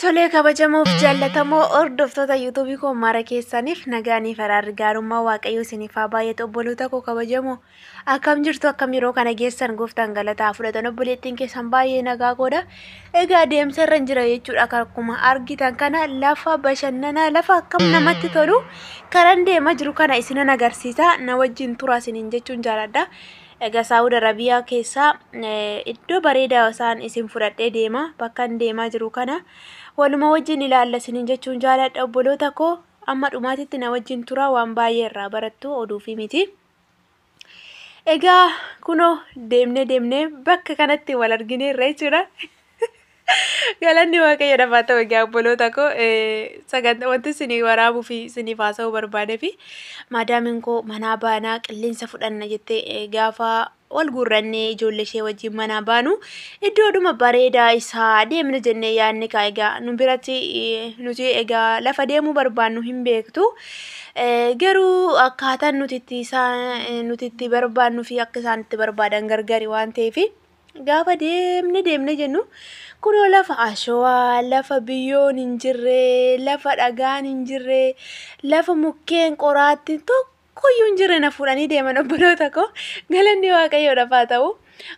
Tolee kabajamoof jaallatamoo hordoftoota yuutuubii koo mara keessaniif nagaanii faraarri gaarummaa waaqayyoo isiniif haa baay'atu. Obboloota koo kabajamoo, akkam jirtu? Akkam yeroo kana geessan? Gooftaan galataa fudhatan. Obboleettiin keessan baay'ee nagaa godha. Egaa deemsa irra jira jechuudha. Akkuma argitan kana lafa bashannanaa, lafa akkam namatti tolu karan deemaa jiru kana isinan agarsiisa. Na wajjin tura isiniin jechuun jaaladha. Egaa Saawud Arabiyaa keessaa iddoo bareedaa isaan isin fudhadhee deema. Bakka inni deemaa jiru kana waluma wajjin ilaalla isiniin jechuun jaaladha. Obboloota koo, amma dhumaatitti na wajjin tura, waan baay'ee irraa barattu, oduu fi miti. Egaa kunoo deemnee deemnee bakka kanatti wal argineerra jechuudha. Galanni waaqayyo haa ta'u. Egaa obboloota koo, sagantaa wanti isinii waraabuu fi isiniif haasa'uu barbaadee fi maadaamiin koo manaa baanaa qilleensa fudhanna jettee gaafa wal guurrannee ijoollee ishee wajjin manaa baanu iddoodhuma bareedaa isaa deemna jennee yaadne kaa. Egaa nu biratti nuti egaa lafa deemuu barbaannu hin beektu. Garuu akkaataan nuti itti isaan nuti itti barbaannuu fi akka isaan itti barbaadan gargari waan ta'eef, gaafa deemne deemne jennu kunoo lafa ashawaa, lafa biyyoon hin jirre, lafa dhagaan hin jirre, lafa mukkeen qoraattiin tokkoyyuu hin jirre na fuudhanii deeman. Obboloota koo, galanni waaqayyoodhaaf haa ta'u.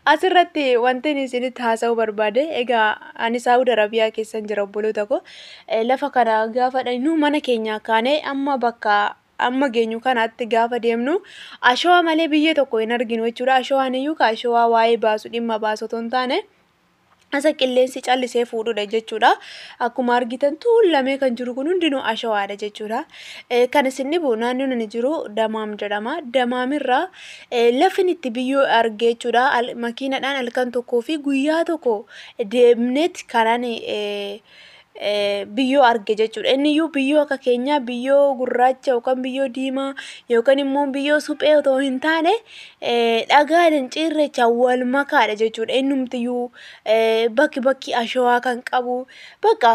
Asirratti wanti isinitti haasa'uu barbaade, egaa ani Saawud Arabiyaa keessan jira. Obboloota koo, lafa kana gaafa dhaqnu, mana keenyaa kaanee amma bakka amma geenyu kanatti gaafa deemnu ashawaa malee biyya tokko hin arginu jechuudha. Ashawaan iyyuu ka ashawaa waa'ee baasu dhimma baasu otoo hin taane asa qilleensi callisee fuudhudha jechuudha. Akkuma argitan tuulamee kan jiru kun hundinuu ashawaadha jechuudha. Kan isin dhibu naannoon ani jiru Damaam jedhama. Damaamirraa lafni itti biyyoo arge jechuudha. Makiinadhaan halkan tokkoo fi guyyaa tokko deemneet kanan biyyoo arge jechuudha. Inni iyyuu biyyoo akka keenyaa biyyoo gurraacha yookaan biyyoo diimaa yookaan immoo biyyoo suphee otoo hin taane dhagaadhaan cirracha wal makaadha jechuudha. Innumtiyyuu bakki bakki ashawaa kan qabu, bakka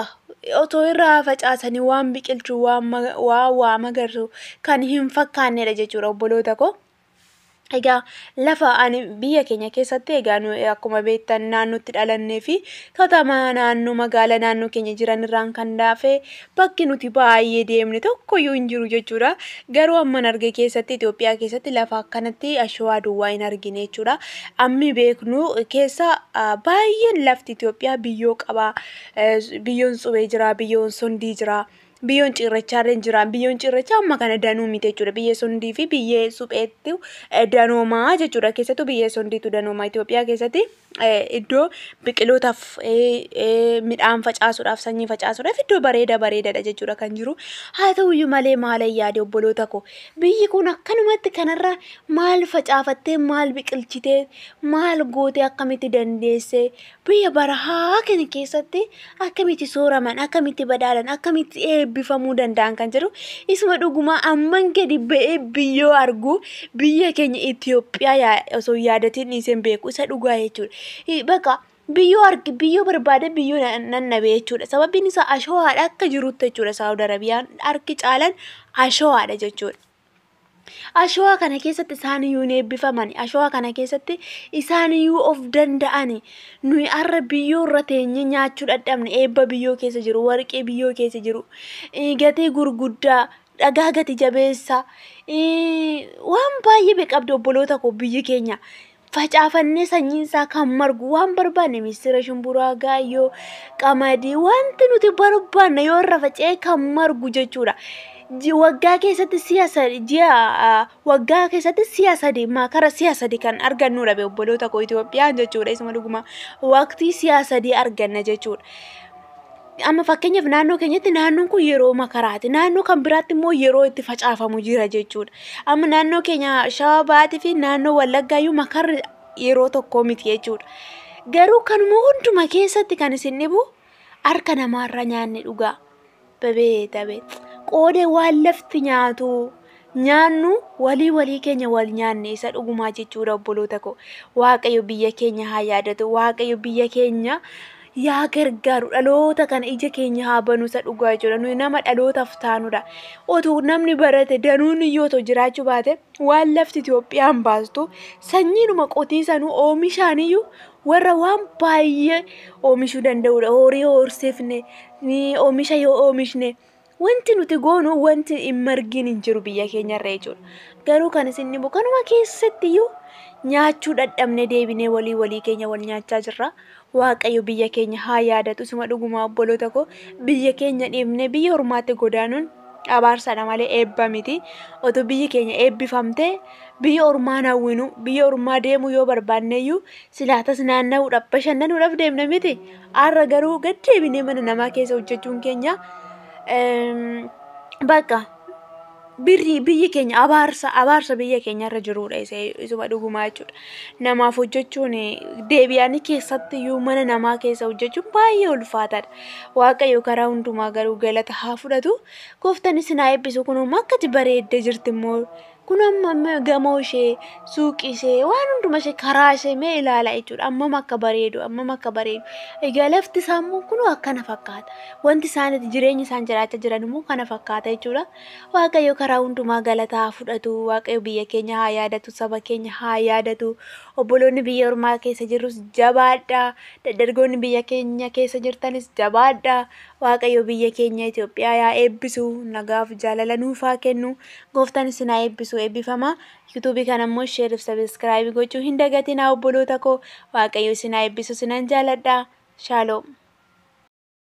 otoo irraa facaasanii waan biqilchu, waan waa magarsu kan hin fakkaannedha jechuudha, obboloota koo. Egaa lafa ani biyya keenya keessatti, egaa nu akkuma beektan naannootti dhalannee fi katamaa naannoo magaalaa naannoo keenya jiran irraan kan daafe bakki nuti baay'ee deemne tokkoyyuu hin jiru jechuudha. Garuu amman arge keessatti Itoophiyaa keessatti lafa akkanatti ashawaa duwwaa hin argine jechuudha. Ammi beeknu keessa baay'een lafti Itoophiyaa biyyoo qaba. Biyyoon suphee jira, biyyoon sondii jira. Biyyoon cirrachaallee jira. Biyyoon cirrachaa amma kana danuu miti jechuudha. Biyyee sondii fi biyyee supheetti danoomaa jechuudha. Keessattuu biyyee sondiitu danoomaa. Itoophiyaa keessatti iddoo biqilootaaf, midhaan facaasuudhaaf, sanyii facaasuudhaaf iddoo bareeda bareedaadha jechuudha kan jiru. Haa ta'uyyuu malee maala yaade, obboloota koo, biyyi kun akkanumatti kanarra maal facaafattee, maal biqilchitee, maal gootee, akkamitti dandeessee biyya barahaa kana keessatti akkamitti sooraman, akkamitti badhaadhan, akkamitti eebbifamuu danda'an kan jedhu isuma dhugumaa amman gadi ba'ee biyyoo argu biyya keenya Itoophiyaa osoo yaadatiin dhiiseen beeku, isa dhugaa jechuudha. Bakka biyyoo argi, biyyoo barbaade biyyoo nan dhabe jechuudha. Sababiin isaa ashawaadha akka jirutti jechuudha. Saawud Arabiyaan harki caalan ashawaadha jechuudha. Ashawaa kana keessatti isaaniyyuu hin eebbifaman. Ashawaa kana keessatti isaaniyyuu of danda'ani. Nuyi har'a biyyoo irra teenyee nyaachuu dadhabne. Eebba biyyoo keessa jiru, warqee biyyoo keessa jiru, gatii gurguddaa, dhagaa gati jabeessa, waan baay'ee qabdi, obboloota koo, biyyi keenya. Facaafannee sanyiin isaa kan margu, waan barbaanne misira, shumburaa, gaayyoo, qamadii, wanti nuti barbaanne yoo irra faca'e kan margu jechuudha. Waggaa keessatti si'a sadi, ji'a waggaa keessatti si'a sadi, makara si'a sadi kan argannudha be, obboloota koo, Itoophiyaan jechuudha. Isuma dhuguma waqtii si'a sadi arganna jechuudha. Amma fakkeenyaaf naannoo keenyatti naannoon kun yeroo makaraati. Naannoo kan biraatti immoo yeroo itti facaafamu jira jechuudha. Amma naannoo keenya Shawaa Ba'aatii fi naannoo Wallaggaayyuu makarri yeroo tokko miti jechuudha. Garuu kanuma hunduma keessatti kan isin dhibu harka namaarra nyaanni dhugaa. Babeet abeet. Qooda waan lafti nyaatu nyaannu walii walii keenya wal nyaanne, isa dhugumaa jechuudha, obboloota koo. Waaqayyo biyya keenya haa yaadatu. Waaqayyo biyya keenya yaa gargaaru, dhaloota kana ija keenya haa banu isa dhugaa jechuudha. Nuyi nama dhalootaaf taanudha. Otuu namni barate danuun iyyuu otoo jiraachuu baate, waan lafti Itoophiyaan baastu sanyiinuma qotiisanuu oomishaaniyyuu warra waan baay'ee oomishuu danda'udha. Horii horsiifne, oomisha yoo oomishne, wanti nuti goonu wanti hin margin hin jiru biyya keenyarra jechuudha. Garuu kan isin dhibu kanuma keessatti iyyuu nyaachuu dadhabne, deebinee walii walii keenya wal nyaachaa jirra. Waaqayyo biyya keenya haa yaadatu. Isuma dhugumaa obboloota koo, biyya keenya dhiifnee biyya ormaatti godaanuun abaarsadha malee eebba miti. Otoo biyyi keenya eebbifamtee biyya ormaa hawwinu, biyya ormaa deemuu yoo barbaanne iyyuu silaatas naanna'uudhaaf, bashannanuudhaaf deemna miti. Har'a garuu gad deebinee mana namaa keessa hojjechuun keenya bakka birrii biyyi keenya abaarsa biyya keenya irra jirudha, isuma dhugumaa jechuudha. Namaaf hojjechuun, deebi'anii keessatti iyyuu mana namaa keessa hojjechuun baay'ee ulfaataadha. Waaqayyo karaa hundumaa garuu galata haa fudhatu. Gooftaan isin haa eebbisu. Kun akkati bareeddee jirti immoo. Kun amma gamoo ishee, suuqii ishee, waan hunduma ishee, karaa ishee mee ilaala jechuudha. Ammam akka bareedu, ammam akka bareedu. Egaa lafti isaa immoo kunoo akkana fakkaata. Wanti isaan itti jireenya isaan jiraachaa jiran immoo kana fakkaata jechuudha. Waaqayyo karaa hundumaa galata haa fudhatu. Waaqayyo biyya keenya haa yaadatu, saba keenya haa yaadatu. Obboloonni biyya ormaa keessa jirrus jabaadhaa. Dargaggoonni biyya keenya keessa jirtanis jabaadhaa. Waaqayyo biyya keenya Itoophiyaa yaa eebbisu. Nagaaf jaalala nuuf haa kennu. Gooftaan isin haa eebbisu. Eebbifama. Yuutuubii kana immoo share fi subscribe gochuu hin dagatinaa, obboloota koo. Waaqayyo isin haa eebbisu. Isinan jaaladha. Shaaloom.